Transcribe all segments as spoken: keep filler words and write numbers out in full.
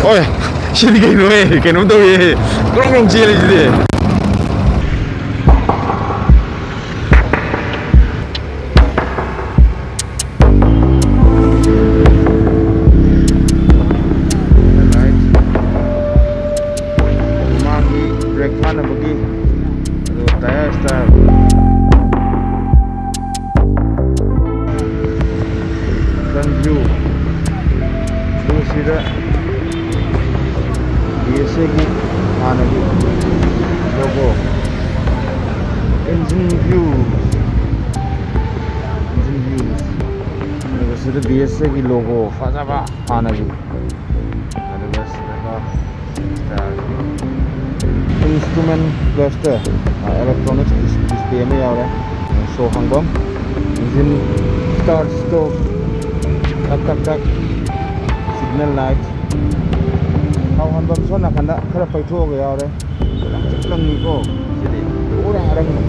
ꯍꯣꯏ, ꯁꯤꯗꯤ ꯀꯩꯅꯣꯍꯦ? ꯀꯩꯅꯣꯝ ꯇꯧꯏꯍꯦ꯫ ꯒ꯭ꯔꯣꯡ ꯒ꯭ꯔꯣꯡ ꯆꯦꯜꯂꯤꯁꯤꯗꯤ꯫ ꯃꯃꯥꯡꯒꯤ ꯕ꯭ꯔꯦꯛ ꯐꯥꯅꯕꯒꯤ, ꯑꯗꯨꯒ ꯇꯥꯌꯔ ꯁ꯭ꯇꯥꯏꯜ, ꯐ꯭ꯔꯟ ꯚ꯭ꯌꯨ, ꯑꯗꯨꯒ ꯁꯤꯗ ꯕꯤ ꯑꯦꯁ ꯑꯦꯒꯤ ꯍꯥꯟꯅꯒꯤ logo, engine view, engine view, ꯑꯗꯨꯒ ꯁꯤꯗ ꯕꯤ ꯑꯦꯁ ꯑꯦꯒꯤ ꯂꯣꯒꯣ ꯐꯖꯕ ꯍꯥꯟꯅꯒꯤ, ꯑꯗꯨꯒ ꯁꯤꯗꯅ ꯏꯟꯁꯇ꯭ꯔꯨꯃꯦꯟ ꯀ꯭ꯂꯁꯇꯔ, ꯏꯂꯦꯛꯇ꯭ꯔꯣꯅꯤꯛꯁ ꯗꯤꯁꯄ꯭ꯂꯦ ꯑꯃ ꯌꯥꯎꯔꯦ꯫ ꯁꯣ ꯍꯥꯡꯐꯝ, ꯏꯟꯖꯤꯟ, ꯁ꯭ꯇꯥꯔꯠ ꯁ꯭ꯇꯣꯞ, ꯇꯛ ꯇꯛ ꯇꯛ, ꯁꯤꯒꯅꯦꯜ ꯂꯥꯏꯠ, ꯊꯥꯎ ꯍꯥꯟꯐꯝ ꯁꯣꯝ ꯅꯥꯀꯟꯗ ꯈꯔ ꯄꯩꯊꯣꯛꯑꯒ ꯌꯥꯎꯔꯦ꯫ ꯂꯪꯇ꯭ꯔꯤꯛ ꯂꯪꯉꯤꯀꯣ ꯁꯤꯗꯤ, ꯄꯨꯔꯥ ꯑꯔꯪꯕ꯫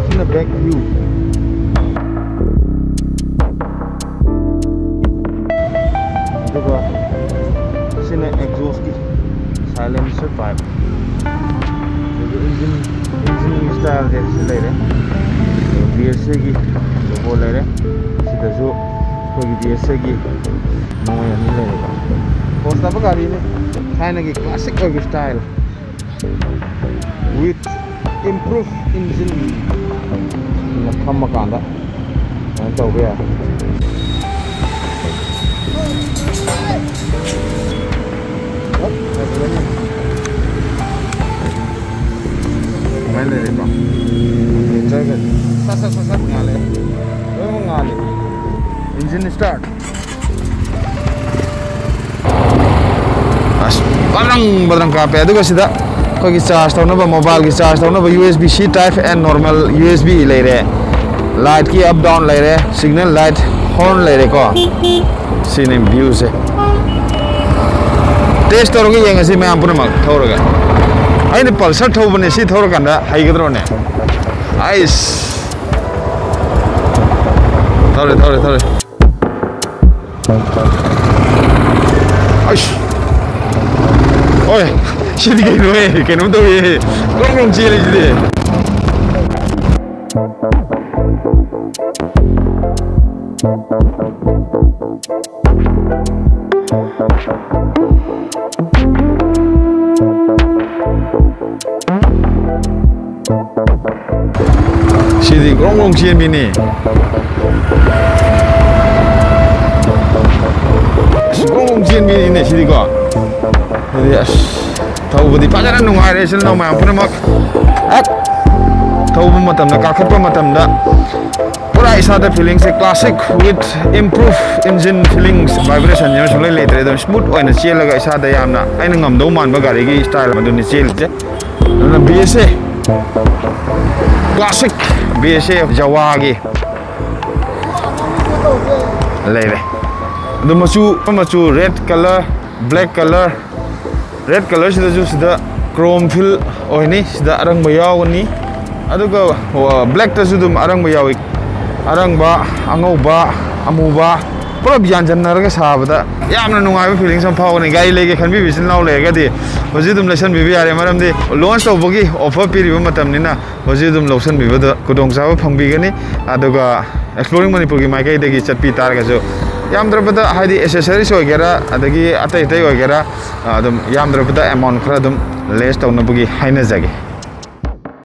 ꯁꯤꯅ ꯕꯦꯛ ꯚ꯭ꯌꯨ꯫ ꯑꯗꯨꯒ ꯁꯤꯅ ꯑꯦꯛꯖꯣꯁꯀꯤ ꯁꯥꯏꯂꯦꯟꯁꯔ ꯄꯥꯏꯞ꯫ ꯑꯗꯨꯒ ꯏꯟꯖꯤꯟ, ꯏꯟꯖꯤꯟꯒꯤ ꯁ꯭ꯇꯥꯏꯜꯁꯦ ꯁꯤ ꯂꯩꯔꯦ꯫ ꯕꯤ ꯑꯦꯁ ꯑꯦꯒꯤ ꯂꯣꯒꯣ ꯂꯩꯔꯦ꯫ ꯁꯤꯗꯁꯨ ꯑꯩꯈꯣꯏꯒꯤ ꯕꯤ ꯑꯦꯁ ꯑꯦꯒꯤ ꯅꯣꯡꯃꯩ ꯑꯅꯤ ꯂꯩꯔꯦꯀꯣ꯫ ꯄꯣꯁ ꯇꯥꯕ ꯒꯥꯔꯤꯅꯤ, ꯊꯥꯏꯅꯒꯤ ꯀ꯭ꯂꯥꯁꯤꯛ ꯑꯣꯏꯕ ꯁ꯭ꯇꯥꯏꯜ꯫ With improve engine ꯅ ꯐꯝꯃꯀꯥꯟꯗ ꯀꯩꯅꯣ ꯇꯧꯕ ꯌꯥꯏ꯫ ꯀꯃꯥꯏꯅ ꯂꯩꯔꯦꯀꯣ? ꯁꯠ ꯁꯠ ꯁꯠ ꯁꯠ ꯉꯥꯜꯂꯦ, ꯂꯣꯏꯅꯃꯛ ꯉꯥꯜꯂꯦ꯫ Engine start꯫ ꯑꯁ, ꯕꯗ꯭ꯔꯪ ꯕꯗ꯭ꯔꯪ ꯀꯥꯞꯄꯦ꯫ ꯑꯗꯨꯒ ꯁꯤꯗ ꯑꯩꯈꯣꯏꯒꯤ ꯆꯥꯔꯖ ꯇꯧꯅꯕ, ꯃꯣꯕꯥꯏꯜꯒꯤ ꯆꯥꯔꯖ ꯇꯧꯅꯕ U S B C type and normal U S B ꯂꯩꯔꯦ꯫ ꯂꯥꯏꯠꯀꯤ ꯑꯞ ꯗꯥꯎꯟ ꯂꯩꯔꯦ, ꯁꯤꯒꯅꯦꯜ ꯂꯥꯏꯠ, ꯍꯣꯔꯟ ꯂꯩꯔꯦꯀꯣ꯫ ꯁꯤꯅꯤ ꯚ꯭ꯌꯨꯁꯦ꯫ ꯇꯦꯁ ꯇꯧꯔꯒ ꯌꯦꯡꯉꯁꯤ ꯃꯌꯥꯝ ꯄꯨꯝꯅꯃꯛ ꯊꯧꯔꯒ꯫ ꯑꯩꯅ ꯄꯜꯁꯔ ꯊꯧꯕꯅꯦ, ꯁꯤ ꯊꯧꯔꯀꯥꯟꯗ ꯍꯩꯒꯗ꯭ꯔꯣꯅꯦ? ꯑꯩꯁ꯫ ꯊꯧꯔꯦ, ꯊꯧꯔꯦ, ꯊꯧꯔꯦ꯫ ꯑꯩꯁ! ꯍꯣꯏ, ꯁꯤꯗꯤ ꯀꯩꯅꯣꯍꯦ? ꯀꯩꯅꯣꯝ ꯇꯧꯏꯍꯦ꯫ ꯒ꯭ꯔꯣꯡ ꯒ꯭ꯔꯣꯡ ꯆꯦꯜꯂꯤꯁꯤꯗꯤ꯫ ꯁꯤꯗꯤ ꯒ꯭ꯔꯣꯡ ꯒ꯭ꯔꯣꯡ ꯆꯦꯟꯕꯤꯅꯤ꯫ ꯑꯁ, ꯒ꯭ꯔꯣꯡ ꯒ꯭ꯔꯣꯡ ꯆꯦꯟꯕꯤꯅꯤꯅꯦ ꯁꯤꯗꯤꯀꯣ꯫ ꯁꯤꯗꯤ ꯑꯁ, ꯊꯧꯕꯗꯤ ꯐꯖꯅ ꯅꯨꯡꯉꯥꯏꯔꯦ ꯏꯆꯤꯜ ꯏꯅꯥꯎ ꯃꯌꯥꯝ ꯄꯨꯝꯅꯃꯛ꯫ ꯍꯦꯛ ꯊꯧꯕ ꯃꯇꯝꯗ, ꯀꯥꯈꯠꯄ ꯃꯇꯝꯗ ꯄꯨꯔꯥ ꯏꯁꯥꯗ feelingꯁꯦ classic with improve engine feelings, vibration ꯁꯨꯡꯂꯩ ꯂꯩꯇ꯭ꯔꯦ꯫ ꯑꯗꯨꯝ smooth ꯑꯣꯏꯅ ꯆꯦꯜꯂꯒ ꯏꯁꯥꯗ ꯌꯥꯝꯅ ꯑꯩꯅ ꯉꯝꯗꯧ ꯃꯥꯟꯕ ꯒꯥꯔꯤꯒꯤ style ꯑꯗꯨꯅꯤ ꯆꯦꯜꯂꯤꯁꯦ꯫ ꯑꯗꯨꯅ B S A classic, B S A Jawaꯒꯤ ꯂꯩꯔꯦ꯫ ꯑꯗꯨ ꯃꯆꯨ, ꯃꯆꯨ red colour, black colour, red colourꯁꯤꯗꯁꯨ ꯁꯤꯗ chrome fill ꯑꯣꯏꯅꯤ, ꯁꯤꯗ ꯑꯔꯪꯕ ꯌꯥꯎꯒꯅꯤ꯫ ꯑꯗꯨꯒ blackꯇꯁꯨ ꯑꯗꯨꯝ ꯑꯔꯪꯕ ꯌꯥꯎꯏ꯫ ꯑꯔꯪꯕ, ꯑꯉꯧꯕ, ꯑꯃꯨꯕ, ꯄꯨꯂꯞ ꯌꯥꯟꯁꯤꯟꯅꯔꯒ ꯁꯥꯕꯗ ꯌꯥꯝꯅ ꯅꯨꯡꯉꯥꯏꯕ feelings ꯑꯃ ꯐꯥꯎꯒꯅꯤ꯫ ꯒꯥꯔꯤ ꯂꯩꯒꯦ ꯈꯟꯕꯤꯕ ꯏꯆꯤꯜ ꯏꯅꯥꯎ ꯂꯩꯔꯒꯗꯤ ꯍꯧꯖꯤꯛ ꯑꯗꯨꯝ ꯂꯩꯁꯟꯕꯤꯕ ꯌꯥꯔꯦ, ꯃꯔꯝꯗꯤ launch ꯇꯧꯕꯒꯤ offer ꯄꯤꯔꯤꯕ ꯃꯇꯝꯅꯤꯅ ꯍꯧꯖꯤꯛ ꯑꯗꯨꯝ ꯂꯧꯁꯟꯕꯤꯕꯗ ꯈꯨꯗꯣꯡꯆꯥꯕ ꯐꯪꯕꯤꯒꯅꯤ꯫ ꯑꯗꯨꯒ Exploring ꯃꯅꯤꯄꯨꯔꯒꯤ ꯃꯥꯏꯀꯩꯗꯒꯤ ꯆꯠꯄꯤ ꯇꯥꯔꯒꯁꯨ ꯌꯥꯝꯗ꯭ꯔꯕꯗ, ꯍꯥꯏꯗꯤ, accessories ꯑꯣꯏꯒꯦꯔꯥ, ꯑꯗꯒꯤ ꯑꯇꯩ ꯑꯇꯩ ꯑꯣꯏꯒꯦꯔꯥ, ꯑꯗꯨꯝ ꯌꯥꯝꯗ꯭ꯔꯕꯗ amount ꯈꯔ ꯑꯗꯨꯝ less ꯇꯧꯅꯕꯒꯤ ꯍꯥꯏꯅꯖꯒꯦ꯫